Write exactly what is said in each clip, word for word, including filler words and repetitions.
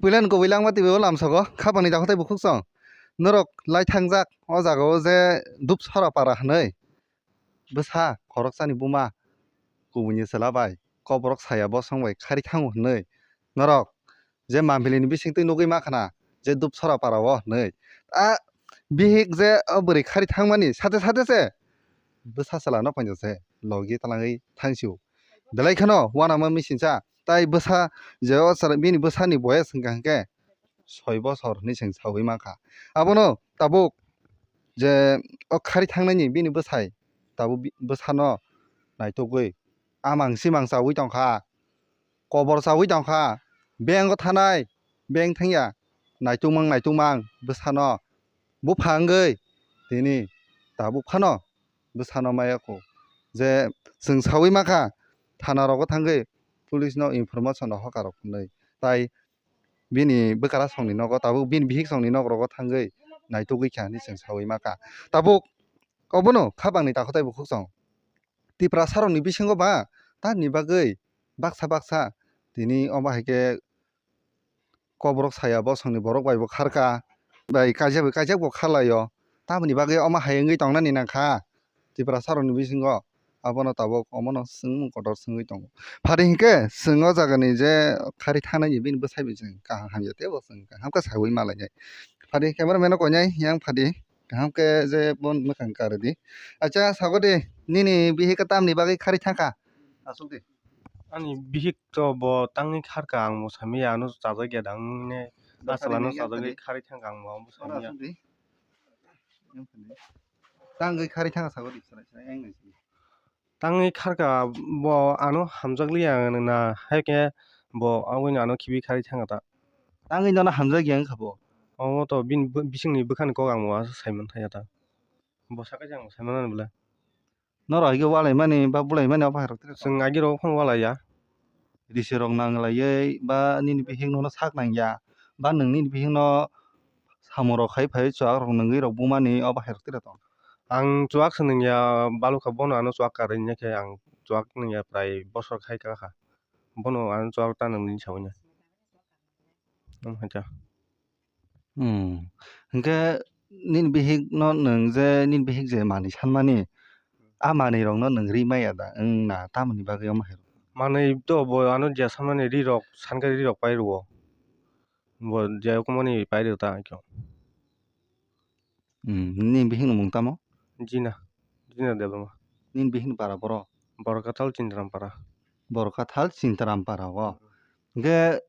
Puila ni kubui langma twibo lamsogo, khapangni dakhotai bukhuk song. Norok lai thangjak o jaga o je Dupsora para hwnwi. Bwsa khoroksani buma kubuini chwla bai koborok saya bosong bai khari thango hwnwi norok je Mamphilini bisingtwi nugwi makhna je Dupsora para o hwnwi. A bihik je o bwrwi khari thangmani sate sate se bwsa chwlano painja se logi talangwi thangsio. Belai kheno uanama misingcha tai bwsa je o chwla bini bwsani boyes hwnkha hwnkhe soi bosor hwnwi chwng saui mankha. Abono tabuk je o khari thangnaini bini bwsai tabuk bi-, bwsano naitugwi amang simang chaui tongkha, kobor chaui tongkha, bank o thanai, bank thangya, naitugmang naitugmang bwsano bupha wngwi tini tabuk phano bwsano maya kho je chwng saui mankha thana rogo thangwi police no information no hoka rok hwnwi. Tai bini bwkra songni nogo tabuk bini bihik songni nok rogo thangwi naitugwi kha hinwi chwng saui mankha. Tabuk obono khapangni takhutai bukhuk song Tiprasa rokni bisingo ba tamni bagwi baksa baksa tini omo hai khe koborok saya bosongni borok bai bo kharka bai kaijak bai kaijak bo kharlaio tamoni bagwi omo hai wngwi tongnani nangkha Tiprasa rokni bisingo. Abono tabuk omono chwng kotor swngwi tongo. Phari hinkhe chwng o jagani je khari thangnani bini bwsai bai chwng kaham hamya teibo chwng kaham khe saui malainai. Phari camera man no koinai yang phadi kaham khe je bo mwkhang karidi. Acha sagodi nini bihik tamni bagwi khari thangkha? Asukdi. Ani bihik to bo tangwi kharka ang bo samiya ano chajakya dang ne. Bwsani achwlano nini chajagwi phadi. Khari thangkha ang bo amo samiya. Tangwi khari thangkha sagodi chwrai chwrai ang nai. Tangwi kharka bo ano hamjakliya na hai khe bo aboni ano khibi khari thangkha ta. Tangwi nono hamjakya wngkha bo. Omo to bini bw-, bisingni bwkhani kok ang bo aswk saiman thaya ta. Bo sakha jang saiman ani bwle. Norok hai khe walaimani ba bulaimani obo hai rok tei. Chwng agirok phano walaiya. Risirok nanglaiwi ba nini bihik nono sak nangya ba nwng nini bihikno samung rok khai phaiwi chuak rok nungwi rok bumani obo hai rok tei tong. Ang chuak se nungya balukha bono ano chuak karwi nai khe ang chuak nungya prai bosor khai kha kha. Bono ano chuak ta nungni saui nai. Omo hai khe. Hmm. Hinkhe nini bihik no nwng je nini bihik je manwi sanmani, a manwi rok no nwng ri maya da wng na tamoni bagwi omo hai rok? Manwi to bo ano je sanmani ri rok sankhe ri rok pai rwo. Bo je okomoni pai rw ta khe. Hmm. Nini bihik ni mung tamo? Jina. Jina Debbarma. Nini bihik ni para boro? Borkathal Chintaram para. Borkathal Chintaram para o. Hinkhe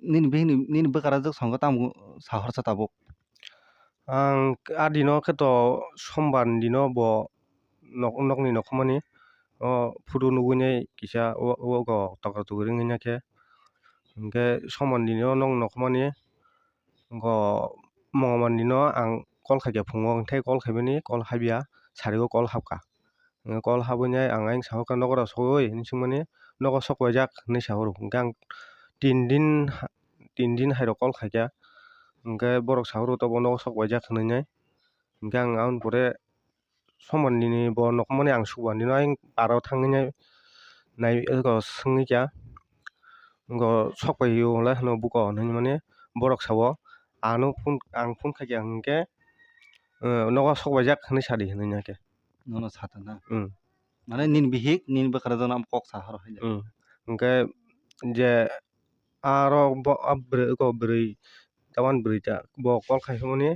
nini bihikni, nini bwkra jwk songo tamo sahorsa tabuk? Ang a dino khe to sombar ni dino bo nok, nokni nokhormani o photo nugwi nai kisa o, o, o tokra tugri wngwi nai khe. Hinkhe sombar ni dino nok nokhormani Go mongol ni no ang call khaikha phungo, hwnkhe call khaimani call habya, sarigo call habkha. Call habwi nai ang ayang sahorkha nogo rok sogwi hinwi swngmani nogo sok paijak hinwi sahoro. Hwnkhe ang tin din, tin din hairok call khaikha, hwnkhe borok sahoro tobo nogo sok paijak hinwi nai. Hwnkhe ang aboni pore Somani ni bo nokhormani ang subar ni no ayang para o thangwi nai, nai, eko swngwi kha, go sok pai o le hwno buko hinwi mani borok sao, ano phone, ang phone khaikha hinkhe, eh, nogo sok paijak hinwi sadi hinwi nai khe. Nono sata na? Hmm. Mane nini bihik, nini bwkra jona kok sa horo hai. Hmm. Hinkhe je aro bo, a bwrwi, eko bwrwi, tabani bwrwi ta, bo call khai phimani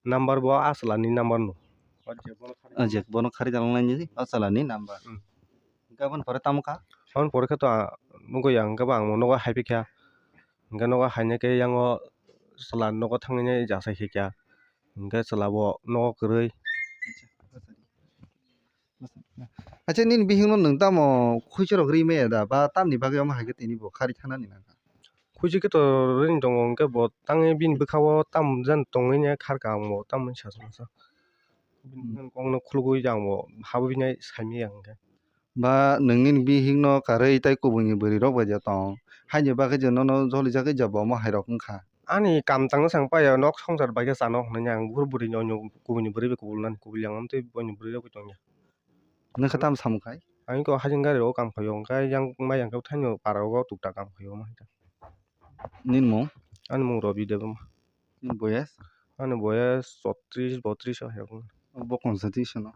number bo a chwla ni number no. O je bono khari dalnai ni a chwla ni number. Hmm. Hinkhe aboni pore tamo kha? Aboni pore khe to, a, nugwi ang, hinkhe bo ang nogo hai phikha. Hinkhe nogo haina khe yang o chwla nogo thangwi nai jasai khaikha. Hinkhe chwla bo nogo kwrwi. Acha, nini bihik no nwng tamo khuichorok ri maya da? Ba tamni bagwi omo hai khe tini bo khari thanani nangkha? Khuichi khe to rini tongo, hinkhe bo tangwi bini bwkha o tam jan tongwi ne kharkha ang bo, tamni sa sa sa. Bini bwkhani kok no khulugwi ang bo habwi nai saimaya hinkhe. Ba nwng nini bihik no karwi tai kubuni bwrwi rok bai ja tong, haini bagwi je nono jolijagwi ja bo omo hai rok wngkha. Ani kam tangna sang pai ya, nok swngchar bai khe chano hwnwi ang buphuru bwrwi ni, onyo kubuni bwrwi bai kubul nani, kubul yang amtwi onyo bwrwi rok bai tongya. Nokha tamo samung khai? Ang eko hajeng gari o kam khaio, hwnkhe yang mai yang khe thaino para rogo tukta kam khaio ma hai ta. Nini mung? Ani mung Robi Debbarma. Nini boyes? Ani boyes chotris botris o hai rok. Bo konsa twi sono?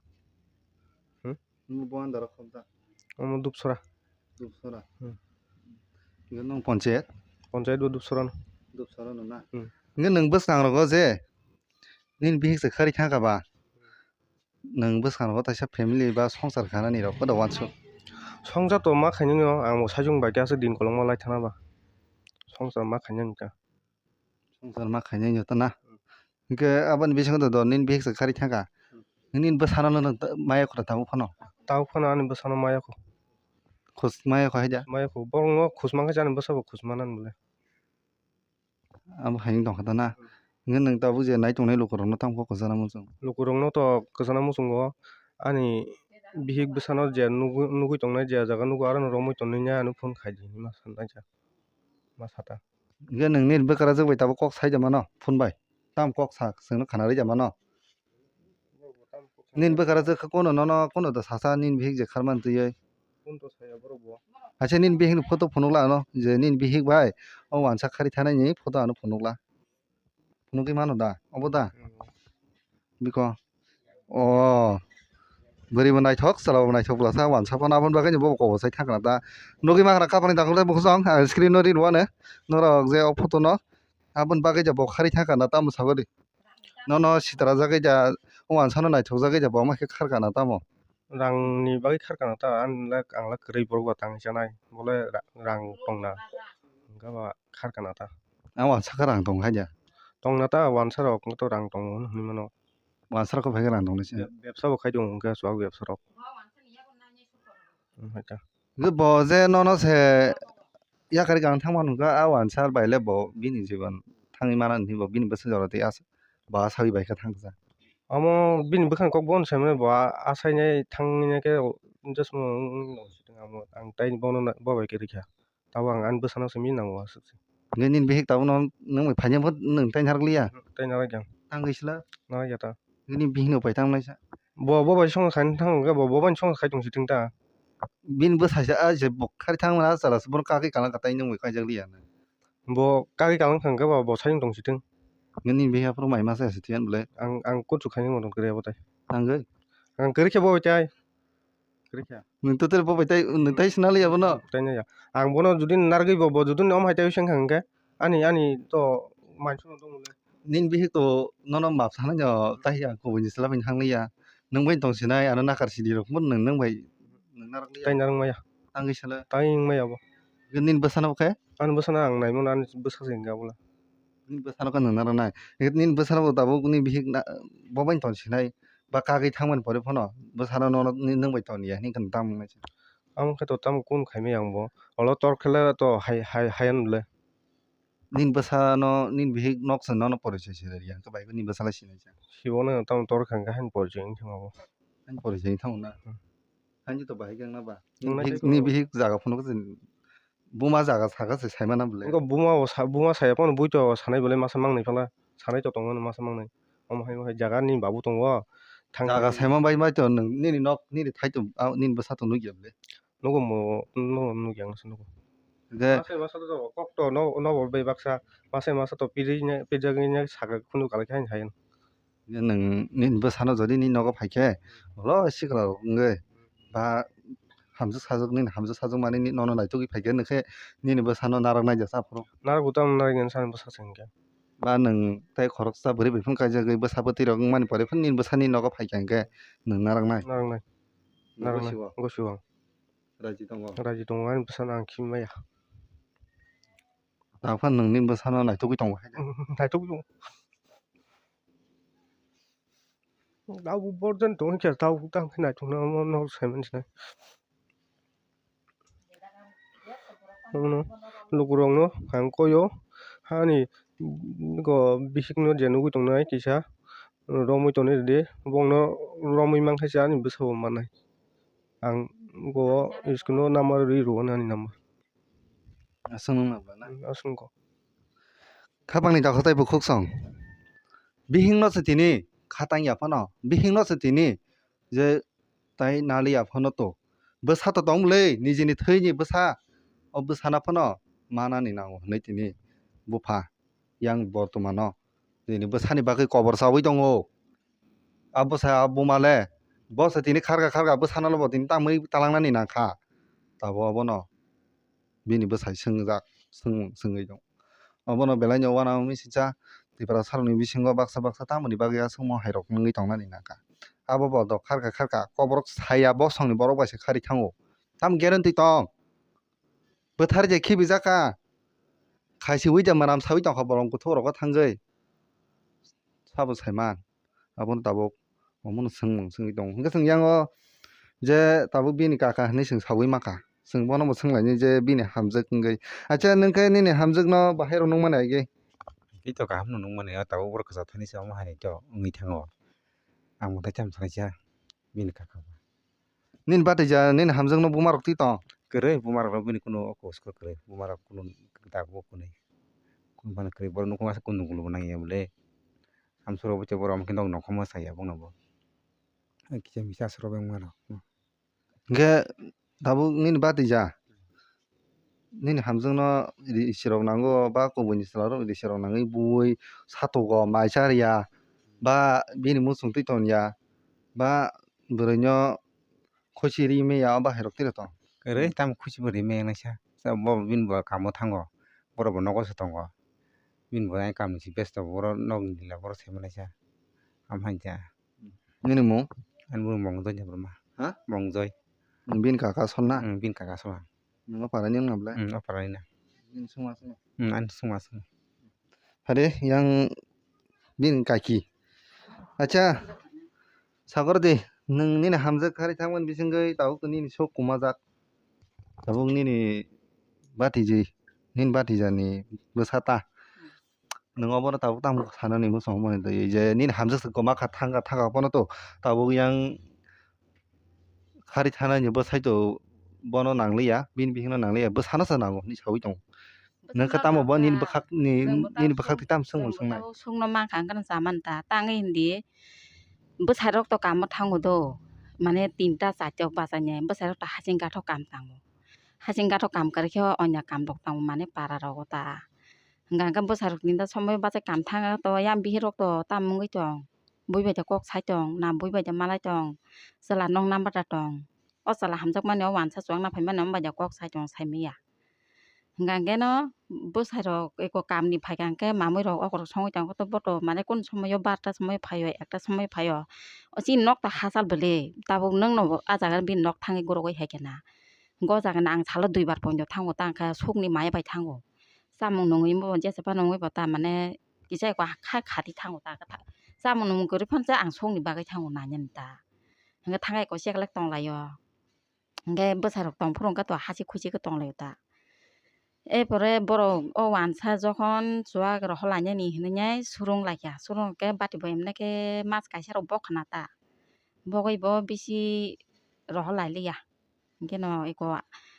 Hmm? Nini bo andaro khobda? Omo Dupsora. Dupsora. Hmm. Hingke nwng ponchayat? Ponchayat bo Dupsora no. Dupsora no na? Hmm. Hingke nwng bwskangrogo je nini bihik se khari thangka ba? Nwng bwskango kaisa family ba swngchar khanani rok koda wansuk. Swngchar to ma khainani o, ang bo sajung bai khe aswk din kolokma lai thana ba. Swngchar ma khainani ka. Swngchar ma khainani to na. Hwnkhe aboni bisingo do nini bihik se khari thangka. Nini bwsano no maya khura tabuk phano. Tabuk phano ani bwsano maya khu. Khus maya khu haida. Maya khu borokno khus mankhe ani bwsabo khus manani bole. Abo hai wng tongkha da na? Hwnkhe nwng tabuk je nai tongnai lukurokno tamo kok kwchana muchung? Lukurokno to kwchana muchungo ani bihik bwsano je nugwi, nugwi tongnai, je jaga nugo, aro no romwi tonwi ya hinwi phone khai di hinwi ma sanai ja, ma sata. Hwnkhe nwng nini bwkrajwk bai tabuk kok sai da mano phone bai? Tamo kok sa chwngno khana rwja mano? Nini bwkara je kha kono nono kono da sasa nini bihik je kharman twiwi. Kun to saya borok bo. Acha nini bihik ni photo phunukla ano je nini bihik bai o wansa khari thanai ni photo ano phunukla. Phunukgwi mano da obo da? Hmm. Biko. O. Bwrwi bo naithok, chwla bo naithok bwlasa wansa phano aboni bagwi bo kobosai thangkna da. Nugwi mankha kapani dakhuk tei bukhusong, ah, screen no ri rwano. Norok je o photo no aboni bagwi je bo khari thangkha na tamo sagwi di. Nono sitra jagwi da, o wansa no naithok jagwi da, bo ma khe kharkana tamo? Rang ni bagwi kharkana ta, ang le, ang le kwrwi borok ba tang chanai, bo le ra-, rang tong na, hwnkhe ba kharkana ta. A wansa khe rang tong hai da? Tong na ta, wansa rok to rang tongo hinwi mano. Wansa rok phai khe rang tong nai se. Be-, bebsa bo khai tongo hwnkhe chuwak bebsa rok. Hwnkhe ta. Hwnkhe bo je nono se yakari gang thangma nukha, a wansa bai le bo bini jibon thangwi mana hinwi bo bini bwswk jora twi as-, bo asagwi bai khe thangkha. Omo bini bwkhani kok bono saimano bo a-, asainai thangwi nai khe just mo wng, wng, wng, ang tai bono na-, bo bai khe rikha. Tabuk ang ani bwsano simi nango aswk se. Hwnkhe nini bihik tabukno nwng bai phaina bo nwng tai narwk liya? Tai narwk yang. Tangwi sila? Narwk ya ta. Nini bihikno pai tang naisa. Bo, bo bai song khaina thang hwnkhe bo, bo bai song khai tong si thung ta. Bini bwsa se a je bo khari thang mana chala se bono kagwi kalang katai nungwi kaijak liya. Bo kagwi kalang thang khe bo, bo sai tong si thung. Nini bihi aphuru mai masa se tiyan bole. Ang, ang kuchu khaini motom kre bo tai. Tangwi. Ang kre khe bo tai. Kre khe. Nung to tere bo bai tai, nung tai sina liya bono. Tai na ya. Ang bono judi nargwi bo, bo judi om hai tai seng kha hwnkhe. Ani, ani to mansuno tong le. Nini bihik to nono map sana jo, tai ya, kubuni sila bini hang liya. Nung bai tong sinai, ano nakar sidi rok, mun nung, nung bai, nung narak liya. Tai narang maya. Tangwi sala. Tai wng maya bo. Nini bwsano khe? Ani bwsano ang naimano ani bwsa se hwnkhe abola. Nini bwsano khe nung narak nai. Nini bwsano bo tabuk nini bihik na, bo bai tong sinai. Ba kagwi thangmani pore phano bwsano nono ni-, nwng bai toniya hinwi kheno tamo wngnaisa. Amo khe to tamo kunu khaimaya ang bo. Olo tor khe le to hai, hai, hai ano le. Nini bwsano, nini bihik nok se nono porichoi se rwya, hwnkhe bai bo nini bwsa lai sinai sa. Sibo no tamo tor kha hwnkhe haini porichoi wngkhe ma bo. Haini porichoi wngkhe tamo na? Hmm. Haini to bahai khe wngna ba? Nini wngna bihik, khe nini bihik jaga phunuk se. Buma jaga saka se saimana bole. Wngkha buma o sa-, buma saya phano buito sanai bole masa mangnai phala. Sanai to tongo masa mangnai. Omo hai, hai jaga ni babu tongo. Thang jaga saima bai, bai to nwng nini nok, nini thai to, a, nini bwsa to nukya bole. Nugo mo, no nukya ang se nugo. De. Masa masa to kok to no, no bol bai baksa. Masa masa to piri ne, piri ne saka khunu kalai khe hai. Nwng nini bwsano jodi nini nogo phaikhe, ulo sikla rok wngwi ba hamjwk sajwk, nini hamjwk sajwk mani nono naitugwi phaikhe, nwkhe nini bwsano narak nai jesa aphuru. Narak bo tamo narak nini sani bwsa se hwnkhe. Ba nwng tei khoroksa bwrwi bai phano kaijagwi bwsa bwtwi rok wngmani pore phano nini bwsani nogo phaikha hwnkhe nwng narak nai. Narak nai. Narak nai. Gosiwo. Gosiwo. Raji tongo. Raji tongo, ani bwsano ang khim maya. Tamo phano nwng nini bwsano naitugwi tongo hai. Naitugwi tongo. Abo borjani tongkhe tabuk tamo khe naithokno omo nok saimanse. Omono lukurokno ang koyo hani go bisikno je nugwi tongnai kisa romwi tonwi rwdi, bongno romwi mankhe se ani bwsabo mannai. Ang go school-o number rwi rwo ani number. Aswk nung nang bana? Aswk nung kho. Khapangni dakho tei bukhuk song. Bihingno se tini khatang ya phano. Bihingno se tini je tai nali ya phano to. Bwsa to tong le, nijini thwini bwsa. O bwsano phano manani nango hwnwi tini. bupha yang bortomano nini bwsani bagwi kobor chawi tongo. A bwsa a buma le bwsa tini kharkha kharkha bwsano bo tini tamwi talangnani nangkha. Tabuk abono bini bwsai swngjak, swngmung swngwi tongo. Obono belai no uanama misi cha Tiprasarokni bisingo baksa baksa tamoni bagwi aswkmung hairok wngwi tongnani nangkha. Abo bo dok kharkha kharkha koborok saya bosongni borok bai se khari thango. Tamo guarantee tong? Bwthar je khibijakha. Khaisi ui ja mwnam saui tongkha bolong kuthuk rogo thangwi. Sabo saiman. Abono tabuk omono swngmung swngwi tongo. Hwnkhe chwng yango je tabuk bini kaka hinwi chwng saui mankha. Chwng bono bo swnglainai je bini hamjwk wngwi. Acha nwng khe nini hamjwkno bahai rw nukmani age? Tei to kaham no nukmani, o tabuk borok kwchak thani se omo hai to wngwi thango. Ang bo tei tamo sanai cha bini kaka bo. Nini batija nini hamjakno bumarok twi tong? Kwrwi, bumarok rok bini kunu oko uskor kwrwi. Bumarok kunu dago kwnwi. Kunu phano kwrwi, borok nukung masa kunu gulubo nangya bwle. Amsoro bo borok amkhe nok nokhoma saya bongno bo. Kisa misa aswk rok bengmano. Hwnkhe tabuk nini batija nini hamjakno ri-, risirok nango ba kubuini chwlarok risirok nangwi buwi satogo mai chariya ba bini muchung twi tongya ba bwrwino khuchi ri manya o bahairok tiro tong. Kwrwi tamo khuchi bo ri maya naisa. Bo bini bo kamo thango. Borok bo nogo se tongo. Bini bo ai kamni si besto borok nog ni lila borok se manaisa. Am hai ja. Nini mung? Ani mung Mongjoi Debbarma. Ha? Mongjoi. Bini kaka sonna? Hmm, bini kaka sonna. Nini o para ni wngna bwle? Hmm, o para ni na. Bini sungma sungma. Hmm, ani sungma sungma. Hade yang bini kaki. Acha, sagor de, nwng nini hamjak khari thangmani bisingwi tabuk nini sok kumajak. Tabuk nini batiji, nini batijani bwsa ta. Nwng obono tabuk tamo sanani muchung mani twi je nini hamjak se kwma kha thangkha thangkha pono to tabuk yang khari thanani bwsai to bono nangliya, bini bihikno nangliya, bwsano se nango hinwi saui tongo. Nwng khe tamo bo nini bwkhak ni, nini bwkhak twi tamo swngmung swngnai? Sungno mankha hwnkheno chamani ta tangwi hindi. Bwsai rok to kamo thango do, mane tinta charta bachai nai bwsai rok to hasing gathok kam tango. Hasing gathok kam kwrwi khe onya kam rok tango mane para rogo ta. Hwnka hwnkhe bwsai rok tinta somoi bachai kam thang to yang bihik rok to tamo wngwi tong. Bui bai da kok sai tong, na bui bai da malai tong, chwla nok nang bata tong. O chwla hamjakmani o wansa chuwak na phaimani omo bai da kok sai tong, sai manya. Hwnka hwnkhe no bwsai rok eko kamni phaikha hwnkhe mamui rok okorok songwi tongkha to boto mane kunu somoio barta somoio phaio, ekta somoio phaio. O chini nok ta hachal bwle, tabuk nwng no a jaga bini nok thangwi gorogwi hai khe na. Hwnkhe o jaga no ang salo duibar poito thango ta hwnkhe sukni maya bai thango. Chamung nungwi bo jesa phano wngwi bo ta mane kisa eko kha khati thango ta khe ta. Chamung nungmung kwrwi phano cha ang songni bagwi thango nainani ta. Hwnkhe thangkhe eko cheklek tonglaio. Hwnkhe bwsarok tongphuru hwnkhe to hachik khuchik khe tonglaio ta. Erpore borok o wansa jokhon chuwak rohor lainani hinwi nai surung laikha. Surung khe bati bo emne khe mas kaisa rok bokna ta. Bogwi bo bisi rohor lailiya. Hwnkhe no eko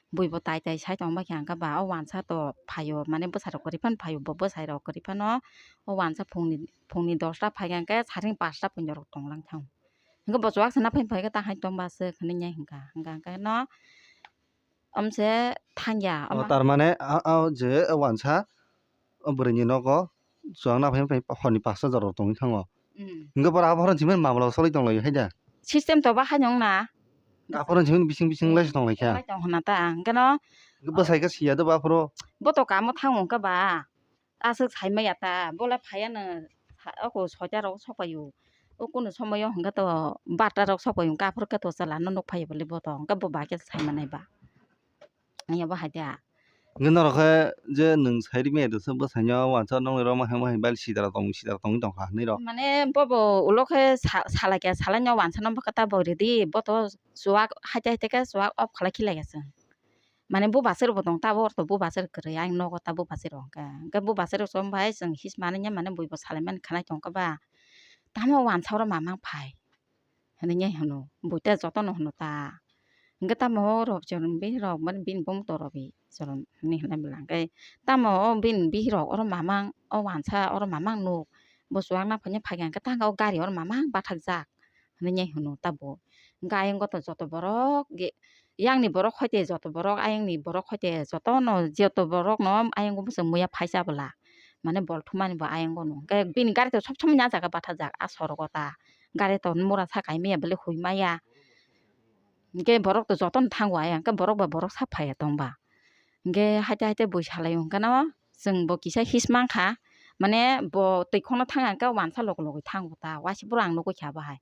bui bo tai tai sai tongma khe hwnkhe ba o wansa to phaio, mane bwsarok kwrwi phano phaio, bo bwsai rok kwrwi phano o wansa phungni, phungni dosta phaikha hwnkhe saring pasta puino rok tonglang thango. Hwnkhe bo chuwak sana phai phai khe ta hai tong ba se hwnwi nai hwnkha, hwnkha hwnkhe no omse thangya. O omo tar mane a, a je wansa o bwrwini nogo chuwak na phai phai horni pasta jora rok tongwi thango. Mm. Hwnkhe boro abo horoni simi mamla solai tonglaio hai da. System to ba hai nong na. Aphuru simi bising bising lai tong lai kha. Lai tong hwna ta ang khe no. Hwnkhe bwsai khe siya do ba aphuru. Bo to kamo thango hwnkhe ba. Aswk sai maya ta, bo le phaiya no, ha, oko soita rok sok paio. O kunu somoio hwnkhe to barta rok sok paio, hwnkhe aphuru khe to chwla no nuk phaiya bole bo to, hwnkhe bo ba khe sai manai ba. Anya bo hai da. Hwnkhe norok khe je nwng sai ri maya dosa bwsai no wansa nokni rok ma hai ma hai bali sidra tong sidra tongwi tongkha hinwi rok. Mane bo bo ulo khe sa-, salai khe salai no wansa no bwkha ta bo ridi, bo to chuwak haite haite khe chuwak off khalai khilai khe chwng. Mane bubasir bo tong, tabuk ortho bubasir kwrwi, ayang nogo ta bubasir rok hwnkhe. Hwnkhe bubasir rok chwng bai chwng his manwi ya, mane bui bo salai mani khanai tongkha ba. Tamo wansa oro mamang phai? Hwnwi ya hwno, bui ta jotono hwno ta. Hwnkhe tamo rok chwng bihik rok mane bini bumung to rw bi chwng hwnwi hwnwi bwla hwnkhe tamo o bini bihik rok oro mamang, o wansa oro mamang nuk. Bo chuwak na phaiya phaikha hwnkhe tangka o gari oro mamang bathakjak. Hwnwi ya hwno ta bo. Hwnkhe ayang o to joto borok ge-, yang ni borok hoite joto borok, ayang ni borok hoite jotono joto borok no ayang o bwswk muya phai cha bwla. mane bol thumani bo ayang bono. Hwnkhe bini gari to sob somoi ni ah jaga bathajak, ah sorogo ta. Gari to mura sa kaimaya bwle huimaya. Hwnkhe borok to jotono thango ayang, hwnkhe borok ba borok sa phaiya tongba. Hwnkhe haite haite bui salaio hwnkhe no chwng bo kisa his mankha, mane bo twi khokno thang hwnkhe wansa logwi logwi thango ta, waisa phuru ang nugwi kha bahai.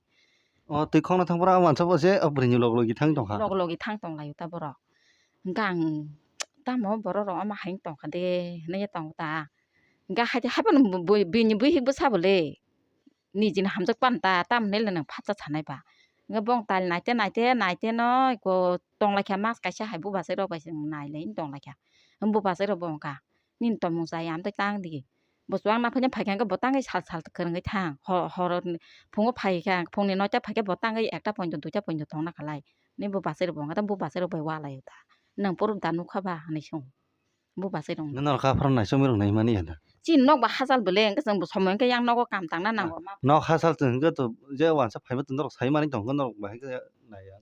O twi khokno thang phuru ah wansa bo se o bwrwini log logi thang tongkha. Log logi thang tonglaio ta borok. Hwnkhe ang tamo borok rok omo hai wng tongkha de hinwi tongo ta. Hwnkhe haite haiphano bui, bini bihik bwsa bole nijini hamjak pan ta, tamoni le nwng phatsa sanai ba. Hwnkhe bong tal naite naite naite no iko tonglaikha mas kaisa hai bubasai rok bai se nailai tonglaikha. Bubasai rok bo wngkha nini tomung chaya amtwi tang di. Bo chuwak naphanya phaikha hwnkhe bo tangwi sal sal kwrwngwi thang. Ho-, horo phungo phaikha, phungni noita phaikhe bo tangwi ekta pointo duita pointo tongna khalai. Ni bubasai rok bo wngkha ta, bubasai rok bai walaio ta. Nwng phuru da nukha ba hinwi swngo. Bubasai rok. Norok aphuru naisomwi rok naimani ya da? Chini nok ba hachal bwle, hwnkhe chwng bo somoi hwnkhe yang nogo kam tangna nango. Nok hachal chwng hwnkhe to je wansa phaiba to norok saimani tongkha, norok bahai khe naiya.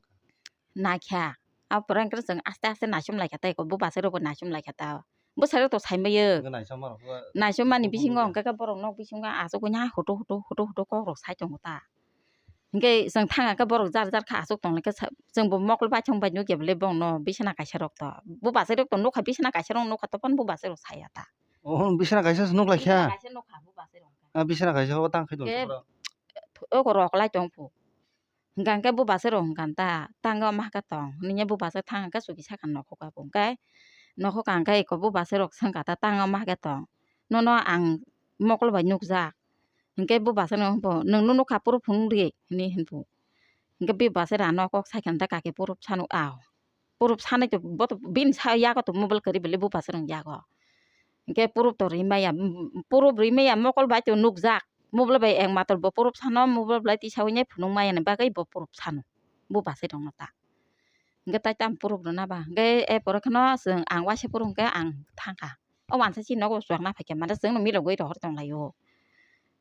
Naikha. Aphuru hwnkhe chwng aste aste naisom laikha tei, bubasai rok bo naisom laikha ta. Bwsai rok to saimaya. Hwnkhe naisom rok. Naisom mani bisingo hwnkhe borok nok bisingo achugwi ha hutu hutu hutu hutu kok rok sai tongo ta. Hwnkhe chwng thang khe borok jar jar khe achuk tong lai khe sa-, chwng bo mokol baithang bai nukya bwle bongno bisina kaisa rok to. Bubasai rok to nukha, bisina kaisa rok nukha, topon bubasai rok saya ta. Oh, bisina kaisa se nuk lai kha? Bisina kaisa nukha bubasai rok. Ah, bisina kaisa o tang khai tong. Hwnkhe oro okolai tong phu. Hwnkha hwnkhe bubasai rok hwnkha ta, tang o ma khe tong. Nini bubasai thang khe chuki sakha nokhok kha bo. Hwnkhe nokhok kha hwnkhe eko bubasai rok swngkha ta, tang o ma khe tong. Nono ang mokol bai nukjak. Hwnkhe bubasai no hwnpho, "Nwng no nukha, purub phunuk di," hinwi hwnpho. Hwnkhe bubasai rano kok sai khe, "Da kaki purub sanu ao." Purub sanai to bo to bini sa yago to mobile kwrwi bwle bubasai rok yago. Hwnkhe purub to rimaya, purub rimaya mokol bai to nukjak. Mobile bai ek mator bo purub sano, mobile bai tisawi nai phunuk maya ni bagwi bo purub sano. Bubasai rokno ta. Hwnkhe tai tamo purub rwna ba. Hwnkhe e pore kheno chwng ang waisa phuru hwnkhe ang thangkha. O wansa chini nogo chuwak na phaikha, mane chwngno milogwi rohor tonglaio.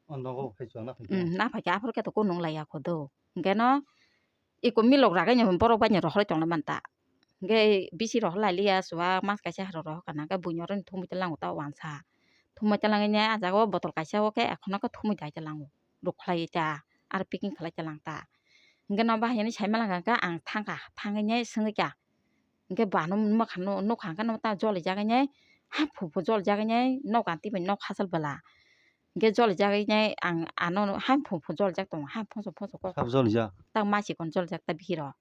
O nogo phai chuwak na phaikha? Um, na phaikha, aphuru khe to kunu wng laiya kho do. Hwnkhe no iko milok ragwi no borok bai no rohorwi tongna manta. Hwnkhe bisi rohor lai liya chuwak, mas kaisa hai rok rohor kana, hwnkhe buini oro thumui twi lango ta wansa. Thumui twi langwi nai ah jaga o botol kaisa o khe ekhono khe thumui dai twi lango. Rwkhlai ta, aro packing khlai twi lang ta. Hwnkhe no bahai hwnwi sai mala kha, hwnkhe ang thangkha, thangwi nai swngwi kha. Hwnkhe bo ano nukha, nukha hwnkhe no ta jolijagwi nai, ha phu phu jolijagwi nai, nok ani twi bai nok hachal bwla. Hwnkhe jolijagwi nai ang ano ha phu phu jolijak tongo, ha phoso phoso kok. Sabo jolijak? Tak machikon jolijak ta bihiro.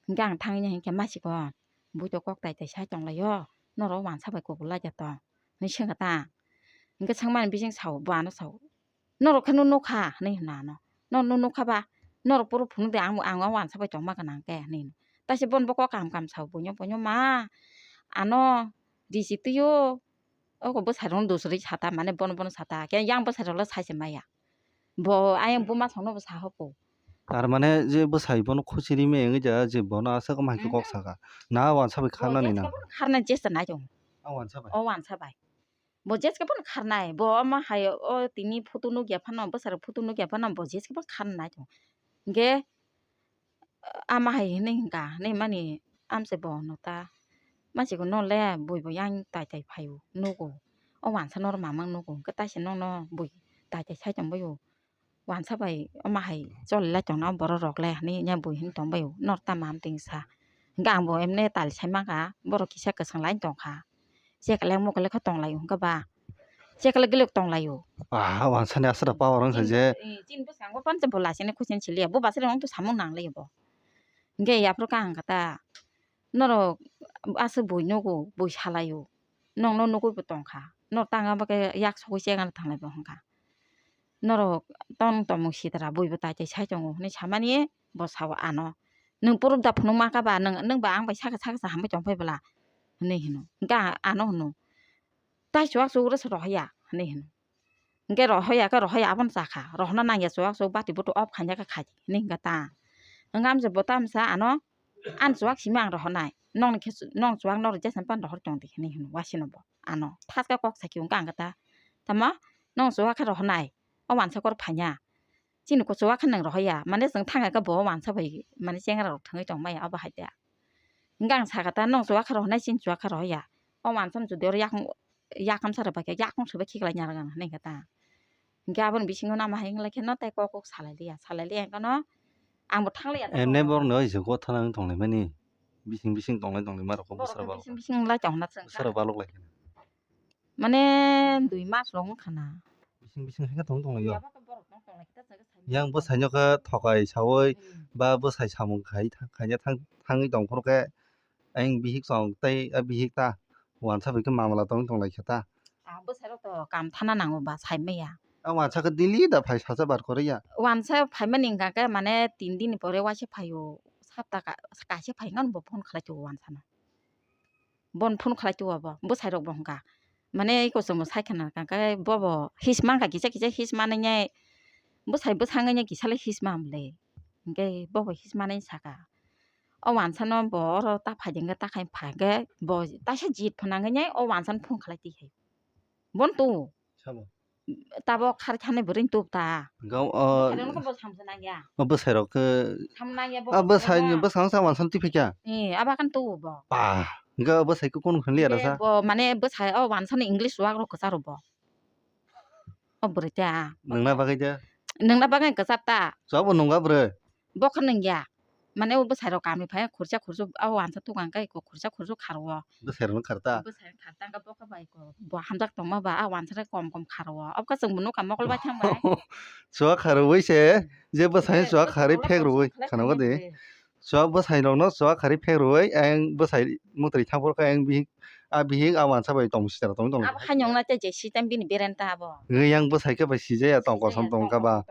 Hwnkhe ang thangwi nai hwnkhe machikon, "Bui to kok tai tai sai tonglaio, norok wansa bai kubul laijak tong," hinwi swngkha ta. Hwnkhe swngmani bising sao, bo ano sao, "Norok khe no nukha," hinwi hwno ano. "Norok no nukha ba? Norok purub phunuk di, ang, ang o wansa bai tongma gwnang khe," hinwi hwno. Taisa bono bo kok kaham kaham sao, buino, "Buino ma, ano risi twi o, oko bwsai rokno dusri sata, mane bono bono sata, khe yang bwsai rok le sai se maya. Bo ayang buma songno bo sa hopo." Tar mane je bwsai bono khusi rimaya wngwi ja, je bono aswk ma hai khe kok saka. Na wansa bai kharnani na? Kharnai chesta nai tongo. A wansa bai? O wansa bai. Bo jeske bono kharnai, bo omo hai o tini photo nukya phano, bwsarok photo nukya phano bo jeske bono kharnai tongo. Hwnkhe ama hai hinwi hwnkha, hinwi mani amse bo hwno ta, machikon no le bui bo yang tai tai phaio nugo, o wansa norok mamang nugo, hwnkhe taisa nokno bui tai tai sai tongbaio. Wansa bai omo hai choli lai tongna borok rok le hinwi bui hinwi tongbaio, nor tamo ham twi sa. Hwnkhe ang bo emne tali sai mankha, borok kisa kwchang lai tongkha, chekle mokle khe tonglaio hwnkhe ba, chekle gilok tonglaio. Ah, wansa ni aswk da power wngkha je. Chini bwskango pansa bo lasini khuisini siliya, bubasai rok wngtwi samung nanglaio bo. Hwnkhe yaphuru kha ang kha ta, norok aswk bui nugo, bui salaio, nokno nugwi bo tongkha, nor tanga bo khe yak sogwi chengano thanglai bo hwnkha. Norok tong tongmung sitra bui bo tai tai sai tongo hinwi samani bo sao ano. Nwng purub da phunuk ma kha ba, nwng, nwng ba ang bai saka saka sa hambai tong phai bwla hinwi hino. Hwnkhe ano hino, tai chuwak chuwk rw se rohor ya hinwi hino. Hwnkhe rohor ya khe rohor ya abono cha kha, rohorna nang ya chuwak chuwk bati butu off khaina khe khai di hinwi hwnkha ta. Hwnkhe amse bo tamsa ano, ani chuwak simi ang rohornai, nokni khe, nong chuwak norok jesa phano rohor tong di hinwi hino wasino bo ano. Thaska kok sakhe hwnkhe ang khe ta, tamo nong chuwak khe rohornai, o wansa kor phaiya. Chini kuchuk khe nwng rohor ya, mane chwng thang khe bo wansa bai mane chengra rok thwngwi tong maya obo hai da. Hwnkhe ang sakha ta, nwng chuwak khe rohor nai, chini chuwak khe rohor ya. O wansa no jodi oro yakung yakamsa rok bai khe yakung se bai khiklai nya rwgano hinwi khe ta. Hinkhe aboni bisingo nama hai wnglaikhe no tei kok kok salai liya, salai liya hinkhe no ang bo thangliya. Ene borok no ise gotha nang tonglai mani, bising bising tonglai tonglai ma rok bwswk bising bising lai tong na chwng bwswk balok lai khe. Mane dui mas rok wngkha na. Bising bising hai khe tong tonglai yo. Yang bwsai no khe thokai saui ba bwsai samung khai khaina thangwi tong phuru khe ayang bihik song tei a bihik ta wansa bai khe mamla tong tong lai khe ta. A bwsai rok to kam thana nango ba sai maya. A wansa khe daily da phai sacha bar kore ya. Wansa phai mani hingka khe mane tin din ni pore waisa phaio sapta kaisa phai ngan bo phone khlai to wansa no. Bon phone khlai to bo bwsai rok bo hingka. Mane iko chwng bo sai khna kha khe bo bo his man kha kisa kisa his manai nai bwsai bwsang nai kisa le his man le. Hingke bo bo his manai saka. O wansa no bo oro ta phai de hingke ta khai phai hingke bo taisa jit phunang nai o wansa no phone khlai twi hai. Bon tu. Sabo. Tabo khar khani bwrwi tub ta. Gao, o, bwsai rok khe bo samsa nang ya. O bwsai rok khe. Sam nang ya bo. A bwsai ni bwsang sa wansa no twi phai kha. Ni aba kan tu bo. Ba. Ga bwsai khe kono khan liya rasa. Bo mane bwsai o wansa ni English wak rok kwcharo bo. O bwrwi ta. Nungna bagwi de. Nungna bagwi kwchar ta. Chwbo nungga bwrwi. Bo khe nungya. Mane o bwsai rok kami phai khursa khursu o wansa tukang kai ko khursa khursu kharo. Bwsai rok khar ta. Bwsai khar ta bo khe bai ko. Bo hamjak tongma ba a wansa rok kom kom kharo. Obka chwng bo nukha mokol bai thang bai. Chwa kharo bai se je bwsai chwa khari phek rwi khana ba de. Chwak bwsai rok no chwak khari phek rwi ayang bwsai mwtwi thang phor khe ayang bihik a bihik a wansa bai tong sijak tong tong. Abo hai nong na te je si tam bini beren ta abo. Yang bwsai khe bai sijaya tong kosom tong kha ba.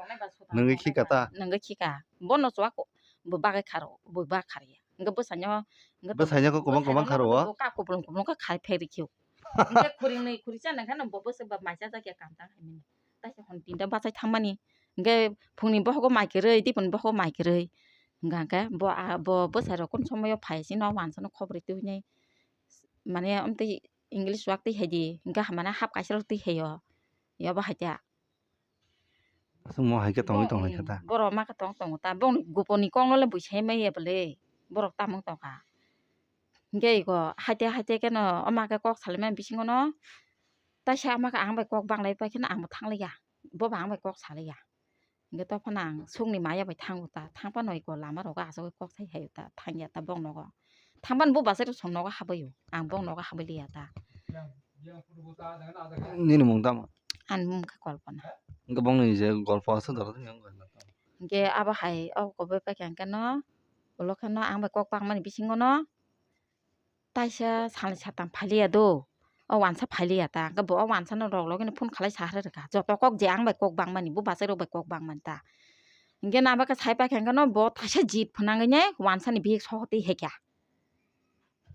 Nungwi khika ta. Nungwi khika. Bono chwak bo bagwi kharo bo ba khari. Hingke bwsai no. Bwsai no khe kwbang kwbang kharo o. Ka kuplung kuplung khe khai phek rikhiu. Hingke khuring nwi khuring cha nang khe no bo bwswk ba mai cha jak ya kam tang hai mani. Taisa hwn tinta bachai thangmani. Hingke phungni bohogo mai kwrwi, diponi bohogo mai kwrwi. Hingka khe bo a, bo bwsai rok kunu somoio phai chini o wansa no khobri twi nai. Mane amtwi English wak twi hai di, hingke hamya hap kaisa rok twi hai o. Yobo hai ta. Aswk mo hai khe tongwi tong lai kha ta. Borok ma khe tong tongo ta. Bongni goponi kok no le buisai maya bwle. Borok tamung tong kha. Hingke iko haite haite khe no o ma khe kok salai mani bisingo no. Taisa ama khe ang bai kok bang lai pai khe no ang bo thang lai ya. Bo bo ang bai kok salai ya. Hingke tokphano ang sukni maya bai thango ta, thang phano iko lama rogo asugwi kok sai hai ta, thang ya ta bok nogo. Thang phano bo bwsai rok som nogo habwi o, ang bok nogo habwi liya ta. Nini mung tamo? Ani mung khe Kalpana. Hingke bongni je golpo aswk doro tini ang. Hingke abo hai o koboi pai kha hingke no, ulo khe no ang bai kok bangmani bisingo no. Taisa salni satam phailiya do, o wansa phailiya ta, hwnkhe bo o wansa no rok logino phone khalai sa rwkha, joto kok je ang bai kok bangmani, bo bwsai rok bai kok bangmani ta. Hwnkhe nabo khe sai paikha hwnkhe no bo taisa jit phwnangwi ne wansa ni bihik soho twi hekha.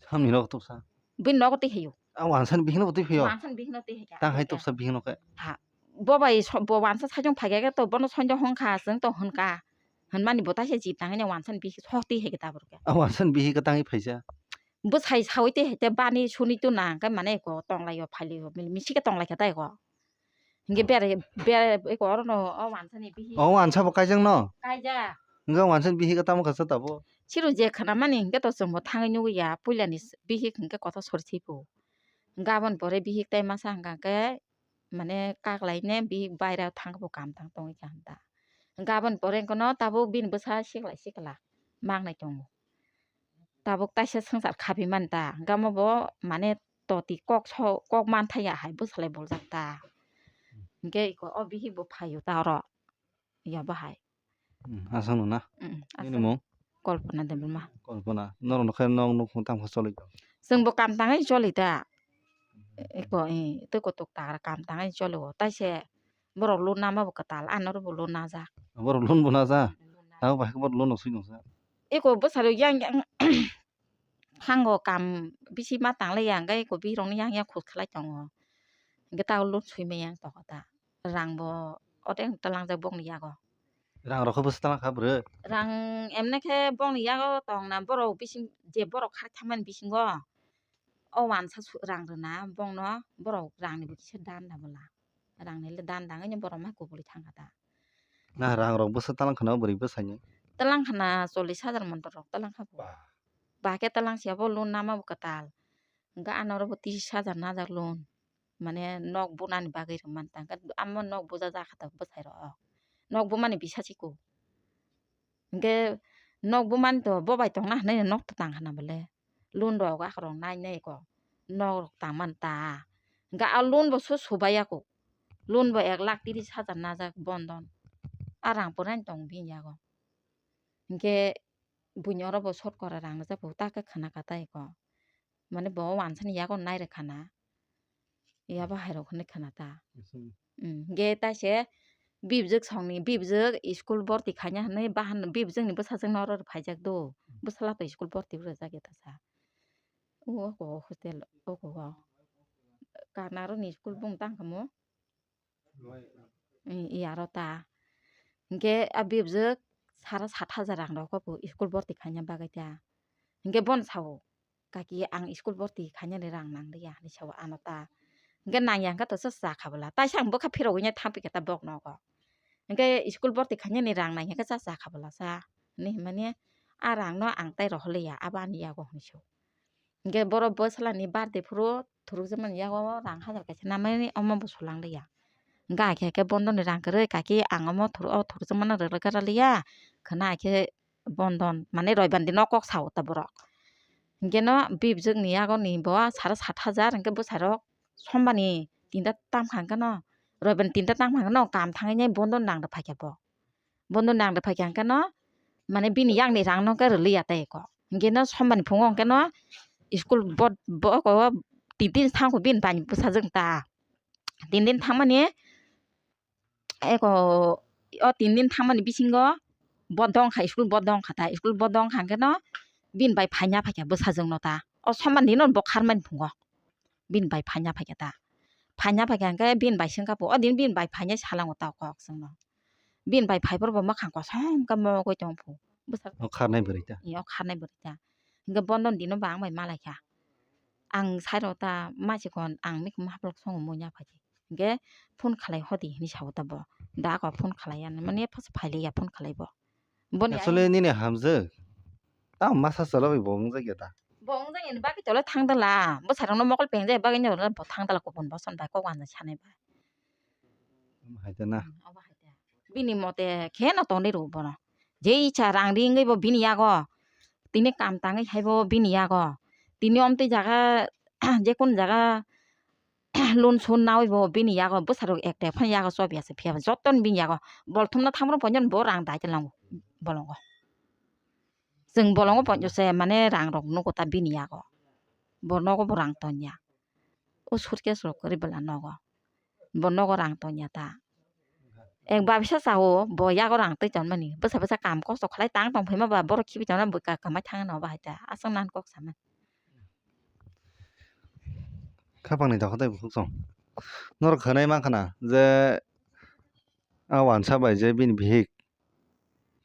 Samni nogo tubsa. Bini nogo twi heyo. A wansa ni bihik no twi phaio. Wansa ni bihik no twi hekha. Tang hai tubsa bihik no khe. Ha. Bo bai so-, bo wansa sajong phaikha khe to bono sonjo hwnkha, chwng to hwnkha. Hwnmani bo taisa jit tangwi ne wansa ni bihik soho twi hekha ta borok khe. A wansa ni bihik tangwi phaisa. Bwsai saui tei hai tei bani suni tuna hwnkhe mane eko tonglaio phailio mil misi khe tonglaikha tei eko. Hwnkhe bere bere eko orono o wansani bihik. O wansa bo kaijak no? Kaijak. Hwnkhe o wansani bihik tamo kha sa tabuk? Siro je khwnamani hwnkhe to chwngbo thangwi nugwi ya puilani bihik hwnkhe kotor sori thwibo. Hwnkhe aboni pore bihik tai masa hwnkha khe mane kaklaine bihik baira thangbo kam tang tongwi kha hwnta. Hwnkhe aboni pore hwnkhe no tabuk bini bwsa sikla sikla mangnai tongo. Tabuk taisa swngchar khapi mani ta, hwnkhe omo bo mane toti kok so, kok manthaya hai bwsalai boljak ta. Hwnkhe iko o bihik bo phaio ta oro, ya bo hai. Hmm, aswk no na? Hmm, nini aswk. Mung? Kalpana Debbarma. Kalpana, norok no khe nok nukhung tamo khe choli tong? Chwng bo kam tangwi choli ta. Iko, eh, tei kotok tagra kam tangwi choli o. Taise borok loan nama bo kwtal, ano oro bo loan najak. Borok loan bo najak? Loan najak. Abo bai khe borok loan no swi tong sa. Eko bwsarok yang yang thango kam bisi ma tanglai ya, hwnkhe eko bihik rokno yang yang khus khlai tongo. Hwnkhe tei loan swi maya wng tongkha ta. Rang bo odeng talangjak bokni yago. Rang rok khe bwswk talang kha bwrwi? Rang emne khe bokni yago tongna borok bising je borok khar thamani bisingo o wansa su-, rang rwna bokno borok rangni bo kisa dan da bwla. Rangni le dan dangwi borok ma kubuli thangkha ta. Na rang rok bwswk talang khwna bwrwi bwsai ni? Talang khwna chollish hajar montor rok talang kha bo. Ba. Ba khe talang siya bo loan nama bo kwtal. Hwnkhe ano oro bo tris hajar najak loan. mane nok bunani bagwi rwmani ta, hwnkhe amo nok buja jakha ta bwsai rok, nok bumani bisa siko. Hwnkhe nok bumani to bobai tongna hinwi nok to tang khana bole, loan rok akhorok nai nai ko nok rok tangmani ta, hwnkhe a loan bo su subai ya ko, loan bo ek lakh tiris hajar najak bondon, a rang porani tong bini yago. Hwnkhe buini oro bo sot kora rang rijak bo ta khe khna kha ta eko. Mane bo wansani yago nai rwkha na. Yabo hai rok hinwi khna ta. Aswk. Hmm, hwnkhe taise bibjwk songni, bibjwk school borti khaina hinwi bahan bibjwkni bwsajwkno oro phaijak do. Bwsala to school borti rwjak ya ta sa. O, o, hostel, o, o, o. Kanaro ni school bung tang kha mo? I, i aro ta. Hwnkhe a bibjwk sara sat hajar rang rok bo school borti khaina bagwi ta. Hwnkhe bono sao, "Kaki, ang school borti khainani rang nang liya," hinwi sao ano ta. Hwnkhe nang ya hwnkhe to cha cha kha bwla. Taisa ang bwkha phirogwi thang phi kha ta bok nogo. Hwnkhe school borti khainani rang nang ya hwnkhe cha cha kha bwla sa. Hinwi hwnmani a rang no ang tai rohor liya, abo ani yago hinwi sao. Hwnkhe borok bwsala ni birthday phuru thurukjakmani yago rang hajar kaisa namani omo bo solang liya. Hwnkhe hakhe khe bondoni rang kwrwi kaki ang omo thur-, o thurukjakmano rwrwk gra liya. Khwna hakhe bondon mane roibar dino kok sao ta borok. Hwnkhe no bibjwkni yagoni bo sara sat hajar hwnkhe bwsarok sombani tinta tamkha hwnkhe no roibar tinta tamkha hwnkhe no kam thangwi nai bondon rang rw phaikha bo. Bondo nang rw phaikha hwnkhe no, mane bini yakni rang no khe rwliya tei ko. Hwnkhe no sombani phungo hwnkhe no school bo, bo, bo tin din thangkho bini bai bwsajwk ta. Tin din thangmani eko o tin din thangmani bisingo bo dongkha, school bo dongkha ta. School bo dongkha hwnkhe no bini bai phaina phaikha bwsajwk no ta. O sombani no bo kharmani phungo bini bai phaina phaikha ta. Phaina phaikha hwnkhe bini bai swngkha pho, o din bini bai phainai salango ta kok chwngno. Bini bai phai phuru bo mwkhang kosom khe mogwi tong phu. Bwsarok o kharnai bwrwi ta. Ee, o kharnai bwrwi ta. Hwnkhe bondon dino bo ang bai malaikha. Ang sairo ta maisikon ang mikhumu haplok songo muiya phaikhe. Hwnkhe phone khalai hodi hinwi sao ta bo. Da ko phone khalai ya mane phasa phailiya phone khalai bo. Boni actually nini hamjwk. Tamo masa chwla bai bo wngjak ya ta. Bo wngjak ya ni bagwi tole thang dala. Bwsarokno mokol pengjak bagwi no bo thang dala kubun boson bai kok wana sanai bai. Omo hai ta na. Hmm, obo hai ta. Bini mote khe no tongwi rw bono. Je icha rang ri wngwi bo bini yago. Tini kam tangwi hai bo bini yago. Tini omtwi jaga, jekun jaga loan sun nawi bo bini yago. Bwsarok ekta phano yago chob ya se phiya bo. Joto ni bini yago. Bol thumna thamro ponjon bo rang dai te lango bolongo. Chwng bolongo ponjo se mane rang rok nugo ta bini yago. Bo nogo bo rang tonya. O suitcase rok kwrwi bwla nogo. Bo nogo rang tonya ta. Ek babisa sao bo yago rang twi tonmani. Bwsa bwsa kam kosto khlai tang tong phaima ba borok khibi tongna bwkha kwmai thangno bahai ta. Aswk nan kok samani. Khapangni dakho tei bukhuk song. Norok khwnai mankha na je a wansa bai je bini bihik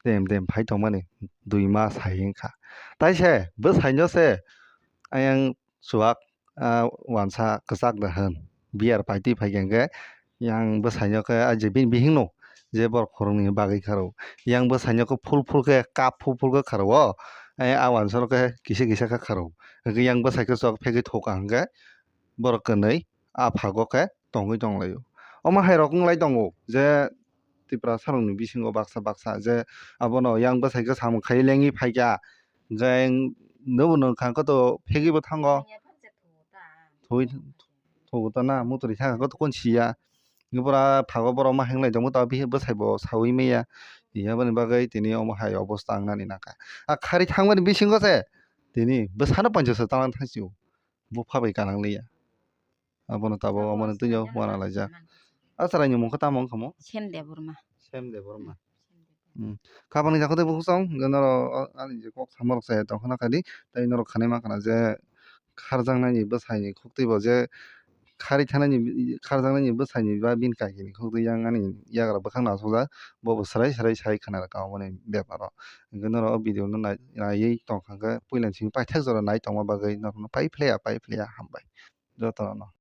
tem tem phai tongmani dui mas hai wngkha. Tai se bwsaino se ayang chuwak, a wansa kwchak da hwn beer pai twi phai khe hwnkhe yang bwsaino khe a je bini bihikno je borok khoroknwi bagwi kharw yang bwsaino khe phul phul khe cup phul phul khe kharw o a wansa no khe kisa kisa khe kharw hwnkhe yang bwsai khe chwk phegwi thok kaham khe borok kwnwi a phago khe tongwi tonglaio. Omo hai rok wng lai tongo je Tiprasa rokni bisingo baksa baksa je abono yang bwsai khe samung khai lengwi phaikha, hwnkhe nwng-, nwngkha khe to phegwi bo thango. Thwi-, thogo ta na, mutri thangkha khe to kon siya. Hwnkhe pura phago borok ma hinglai tongbo ta bwsai bo sawi manya. Aboni bagwi tini omo hai obosta wngnani nangkha. A khari thangmani bisingo se tini bwsano pancho se talang thangsi o. Bupha bai kanang liya. Abono tabuk omo ni twi o wana laijak. A chwraini mung khe tamo wngkha mo? Sem Debbarma. Sem Debbarma. Hmm. Khapangni jaga tei bukhuk song, je norok, o, ani je kok samarok chaya tong khna kha di, tei norok khanai mankha na je kharjaknaini bwsaini khuktwi bo je khari thanaini, kharjaknaini bwsaini ba bini kakini khuktwi yang ani yagra bwkhak no achukjak, bo bo swrai swrai sai khna rwkha omo ni beparo. Hwnkhe norok o video no nai-, naiwi tong kha khe puila ni simi paithak jora nai tongma bagwi norokno pai phlaiya, pai phlaiya, hambai jotono.